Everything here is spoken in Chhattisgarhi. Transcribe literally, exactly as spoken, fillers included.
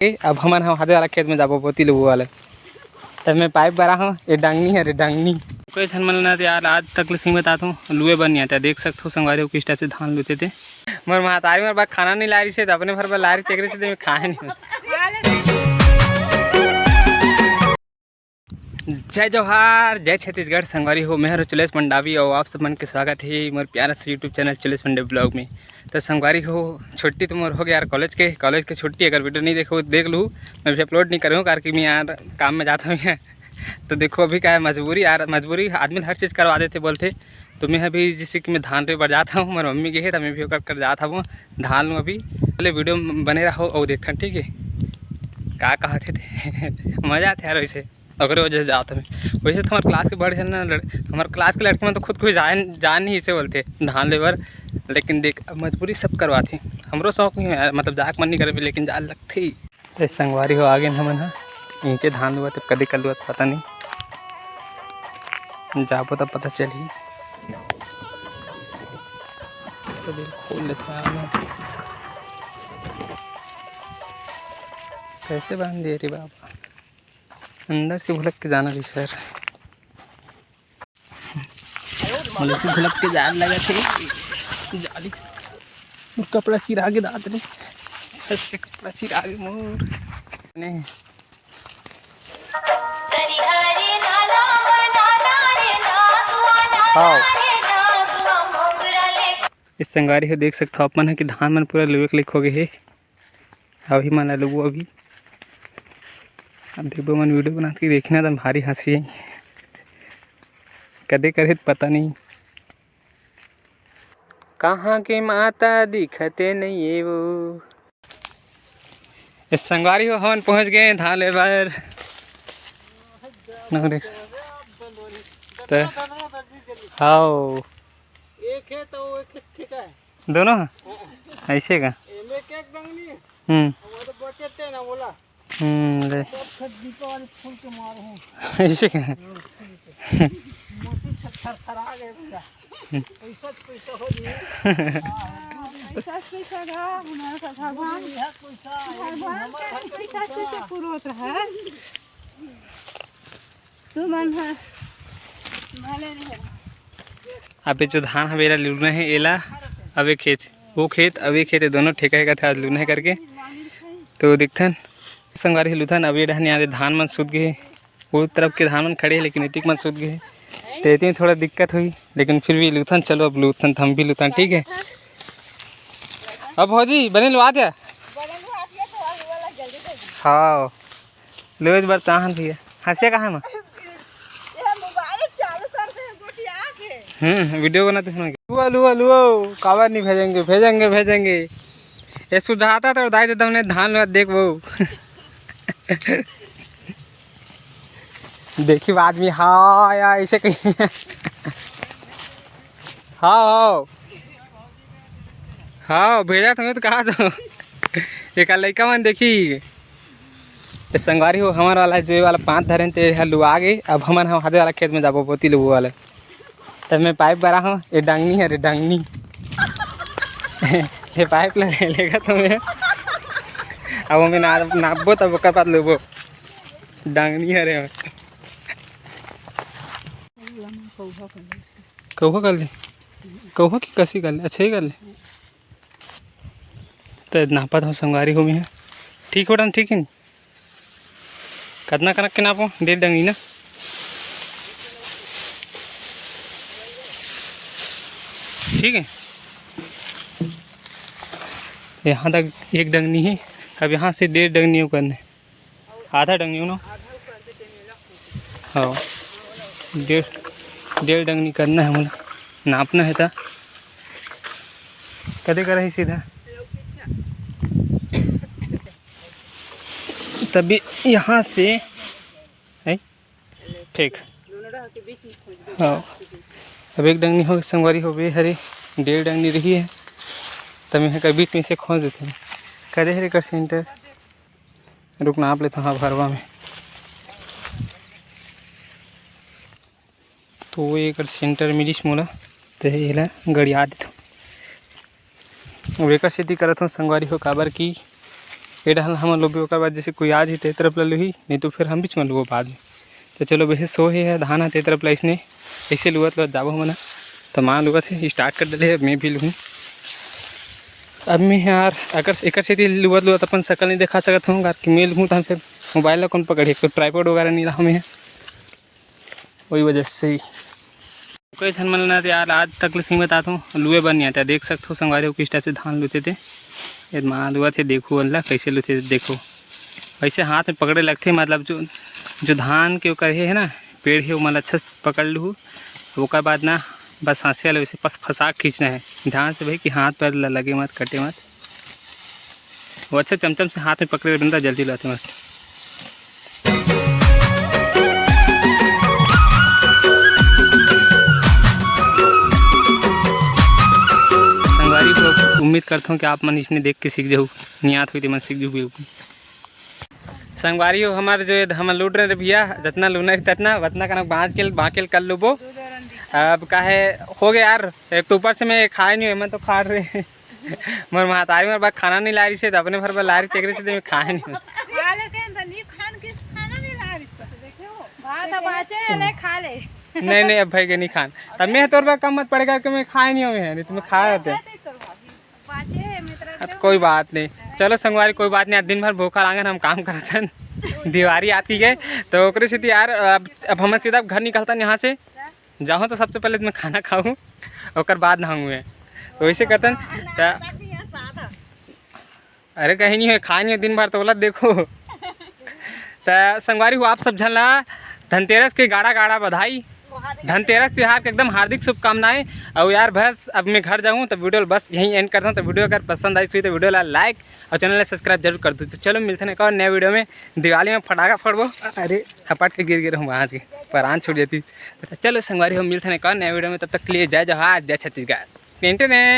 ए, अब हमन ह हादे वाला खेत में जाबो, बोती लुबो वाले। तब मैं पाइप भरा हूँ, ये डंगनी है रे, डंगनी। कोई झन मन ल ना यार, आज तक ले सही बतात हूँ, लुए बर नहीं आता। देख सकत हो संगवारी हो, किस टाइप से धान लुते थे। मोर महतारी मोर बर खाना नहीं ला रही से, तो अपने भर बर ला रही, तेकरे से तो मैं खाए नहीं। जय जोहार, जय छत्तीसगढ़। संगवारी हो, मैं हर चुलेश मंडावी और आप सब मन के स्वागत है मोर प्यारा से YouTube चैनल चुलेश मंडावी ब्लॉग में। तो संगवारी हो, छुट्टी तो मोर हो गया यार, कॉलेज के, कॉलेज के छुट्टी। अगर वीडियो नहीं देखो, देख लू, मैं भी अपलोड नहीं करूँ, कारण कि मैं यार काम में जाता हूँ यार। तो देखो, अभी का है, मजबूरी यार, मजबूरी आदमी हर चीज़ करवा देते बोलते। तो मैं अभी जैसे कि मैं धान लुए बर जाता हूँ, मोर मम्मी के है, तो मैं भी ओकर कर जाता हूँ धान लूँ अभी। पहले वीडियो में बने रहो और देखन, ठीक है? का कहत हे ते? मजा आथे यार वैसे, ओकरे वजह से जात हमें। वैसे तो हमारे क्लास के बड़े हैं ना लड़-, हमारे क्लास के लड़के में तो खुद कोई जाए, जाए नहीं इसे बोलते धान लुए बर, लेकिन देख, अब मजबूरी सब करवाथे। हमरो शौक नहीं है यार, मतलब जाए के मन नहीं करे, लेकिन जाए लगथे। तो संगवारी हो, आगे हमन ह नीचे धान लुआ, तो कदे कर लुआ पता नहीं, जाबो तब पता चलही। तो दिल खोल लेते हैं हमन। कैसे बांध दिए रे बाबा, अंदर से भुलक के जाना रही सर। मोला से भुलक के जान लगा थे। जाली मोर कपड़ा चिरा के दात रे। ऐसे कपड़ा चिरा के मोर। नहीं। हाँ। इस संगवारी हो देख सकत हो आप मन ह कि धान मन पूरा लुए के लायक हो गए हे। अभी मन ला लुबो अभी। अब देखबो मन वीडियो बनात कि देखना त भारी हंसी है। कदे करे त पता नहीं। कहाँ के माता दिखते नहीं है वो। इस संगवारी हो हमन पहुँच गए धान लुए बर। नौ रिक्शा। तो हाओ। एक है तो वो एक ठीक है। दोनों? हाँ। ऐसे का? एमे के एक दंगनी है। हम्म। वो तो बचे थे ना बोला। हम्म, ले। सब खत दीपा वाले फूल के मारो हूँ। ऐसे का? मोती छर-, छर-, छरा गए पूरा। पैसा तो पैसा हो नहीं। पैसा तो पैसा गा, हमारा तो भगवान, यह पैसा, ये भगवान हमारा के घर के पैसा पैसा। से पूरा होता है। तू मन ह भले नहीं। अबे जो धान हवे एला लुना है, एला अबे खेत, वो खेत अबे खेत, ये दोनों ठेका है कथे आज लुना है करके। तो दिखथन संगवारी लुथन। अबे डहन यार धान मन सूत गए, वो तरफ के धान मन खड़े हैं, लेकिन इतिक मन सूत गए, तो इतनी थोड़ा दिक्कत हुई, लेकिन फिर भी लुथन। चलो अब लुथन, हम भी लुथन, ठीक है। अब भौजी बने लुआ दिया। हाँ। लुएच बर चाहन भैया। हंसिया कहाँ है माँ? ये मोबाइल चालू कर दे, गोटिया के। हम्म, वीडियो बनाते हैं। लुआ, लुआ, लुआ, काबर नहीं भेजेंगे, भेजेंगे, भेजेंगे। ये सुझाता तो दाई दे दमने धान लुआ देख वो। देखी आदमी, हाँ यार, ऐसे कहीं। हाँ, हाँ। हाँ, भेजा तुम्हें तो कहा तो। एक लइका मन देखी। ए संगवारी हो, हमर वाला जो ये वाला पाँच धरेन ते ह लुआ गे। अब हमन ह हादे वाला खेत में जाबो, बोती लुबो वाला। तब मैं पाइप भरा हूँ, ये डंगनी है रे, डंगनी। ये पाइप ले लेगा तुम्हें। अब हमें ना, नापबो तब ओकर बाद लुबो। डंगनी है रे। कौहा कर ले, कौहा की कसी कर ले, अच्छा ही कर ले। तो नापत हो संगवारी हो, मैं ठीक हो रहा, ठीक है। कितना कनक के नापो? डेढ़ डंगनी ना, ठीक है। यहाँ तक एक डंगनी है, अब यहाँ से डेढ़ डंगनी करने, आधा डंगनी हो ना। हाँ, डेढ़, डेढ़ डंगनी करना है मुझे, नापना है था। कदे करा ही सीधा। तभी यहाँ से है फेंक। हाँ, अब एक डंगनी हो संगवारी हो बे हरे, डेढ़ डंगनी रही है, तब यहाँ का बीच में से खोज देते हैं। करे हरे कर सेंटर, रुक नाप लेता हूँ भरवा में। तो वो एकर सेंटर मिलिस मोला, ते एला गड़िया देथों। अब एकर सेती करत हूँ संगवारी हो, काबर कि ए डहर हमन लुबे, ओकर बाद जैसे कोई आ जही ते तरफ ला लुही, नहीं तो फिर हम बीच में लुबो बाद में। तो चलो, बेहे सो हे धान ह ते तरफ ला, इसने ऐसे लुवत लुवत जाबो हमन ह। तो माँ लुवत हे, स्टार्ट कर डले हे, अब मैं भी लुहूँ। अब मैं यार अगर एकर सेती लुवत लुवत अपन सकल नहीं दिखा सकत हूँ, काबर कि मैं लुहूँ तहन फिर मोबाइल ला कौन पकड़ही, कोई ट्राइपॉड वगैरह नहीं रहा मैं। वही वजह से ही कई झन मन ल ना यार, आज तक ले सही बतात हूँ, लुए बर नहीं आता। देख सकत हो संगवारी हो, किस टाइप से धान लुते थे। ये माँ लुआ थे, देखो अल्लाह कैसे लुते थे, देखो वैसे हाथ में पकड़े लगथे, मतलब जो, जो धान के ओकर हे, हे ना, पेड़ हे, ओमन ल अच्छा से पकड़ लुहू। ओकर बाद ना बस हंसिया ले वैसे पस फंसा के खींचना है धान से भाई, कि हाथ पैर ल लगे मत, कटे मत। वो अच्छा चमचम से हाथ में पकड़े रहता, जल्दी लाते मस्त। संगवारी हो, उम्मीद करता हूँ कि आप मन इसने देख के सीख जाहू, नियात हुई ते मन सीख जाहू बिल्कुल। संगवारी हो, हमारे जो ये हमन लूट रहे रे भैया, जितना लूना है ततना, उतना कनक बाँच के, बाँच के कर लूबो। अब काहे हो गया यार, एक तो ऊपर से मैं खाए नहीं हूँ, मैं तो खा रहे मोर महतारी मोर बर खाना नहीं ला रही से, तो अपने भर बर ला रही, तेकरे से तो मैं खाए नहीं हूँ। खा लेते हैं तो नहीं खान के, खाना नहीं ला रही से, देखे हो? भात अब बाँचे है, नहीं खा ले। नहीं, नहीं, अब भाई के नहीं खान। तब मैं तोर बर कम मत पड़ेगा कि मैं खाए नहीं हूँ, मैं, नहीं तो मैं खा जाते। बाँचे है, मैं तेरा अब कोई बात नहीं, चलो संगवारी, कोई बात नहीं, आज दिन भर भूखा लांगन हम काम करत हन। दिवारी आती है, तो ओकरे सेती यार, अब, अब हम सीधा घर निकलतन यहाँ से। जाहूँ तो सबसे पहले मैं खाना खाऊँ, ओकर बाद नहाऊँ मैं। तो वैसे करतन। त अरे कहीं नहीं है, खाए नहीं है दिन भर, तो बोला देखो। त संगवारी हो, आप सब झन ला धनतेरस के गाड़ा गाड़ा बधाई, धनतेरस तिहार के एकदम हार्दिक शुभकामनाएं। और यार बस अब मैं घर जाऊँ, तो वीडियो बस यहीं एंड करता हूँ। तो वीडियो अगर पसंद आई हुई तो वीडियो ला लाइक और चैनल ला सब्सक्राइब जरूर कर दो। तो चलो मिलते हैं एक और नया वीडियो में, दिवाली में फटाखा फोड़बो। अरे हपट के गिर गिर हूँ वहाँ से, परान छूट जाती। तो चलो संगवारी हो, मिलते हैं एक और नया वीडियो में, तब तक के लिए जय जोहार, जय छत्तीसगढ़। टेंटे ने।